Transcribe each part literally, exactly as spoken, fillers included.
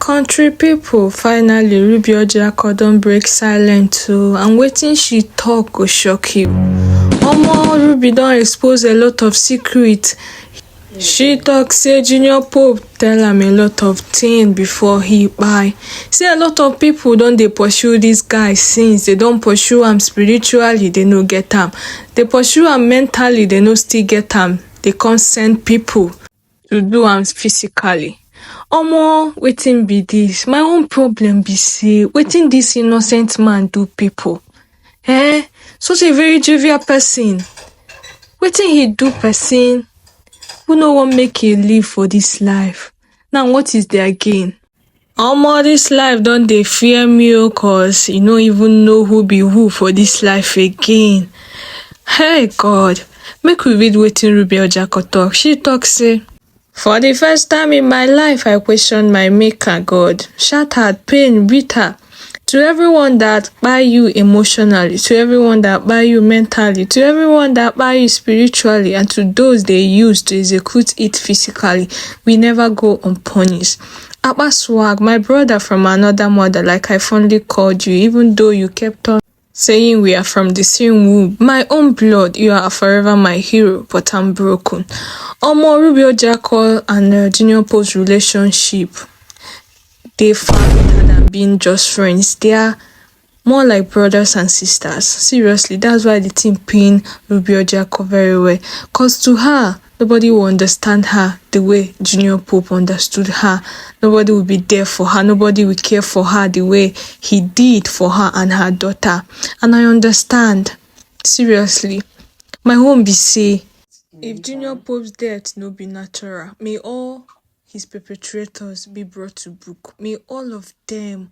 Country people, finally Ruby Ojiako don break silence o, and wetin she talk go shock you. Omo, Ruby don expose a lot of secret. She talk say Junior Pope tell am a lot of things before he kpai. Say a lot of people don dey pursue this guy since, they don pursue am spiritually, they no get am. They pursue am mentally, they no still get am. They come send people to do am physically. Omo, wetin be this? My own problem be say, wetin this innocent man do people? Eh? Such a very jovial person. Wetin he do person who no wan make he live for this life? Now what is their gain? Omo, this life don dey fear me o, cause you no even know who be who for this life again. Hey God, make we read wetin Ruby Ojiako talk. She talk say, for the first time in my life, I question my maker, God. Shattered, pain, bitter. To everyone that kpai you emotionally, to everyone that kpai you mentally, to everyone that kpai you spiritually, and to those they use to execute it physically, we never go unpunished. Apa Swag, my brother from another mother, like I fondly called you, even though you kept on saying we are from the same womb. My own blood, you are forever my hero, but I'm broken. Omo, Ruby Ojiako and uh, Junior Pope's relationship, they far better than being just friends. They are more like brothers and sisters. Seriously, that's why the thing pain Ruby Ojiako very well. Cause to her, nobody will understand her the way Junior Pope understood her. Nobody will be there for her. Nobody will care for her the way he did for her and her daughter. And I understand. Seriously. My own be say, if Junior Pope's death no be natural, may all his perpetrators be brought to book. May all of them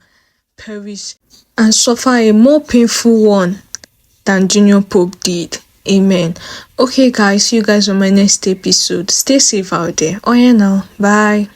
perish and suffer a more painful one than Junior Pope did. Amen. Okay, guys, see you guys on my next episode. Stay safe out there. Oh, yeah, now. Bye.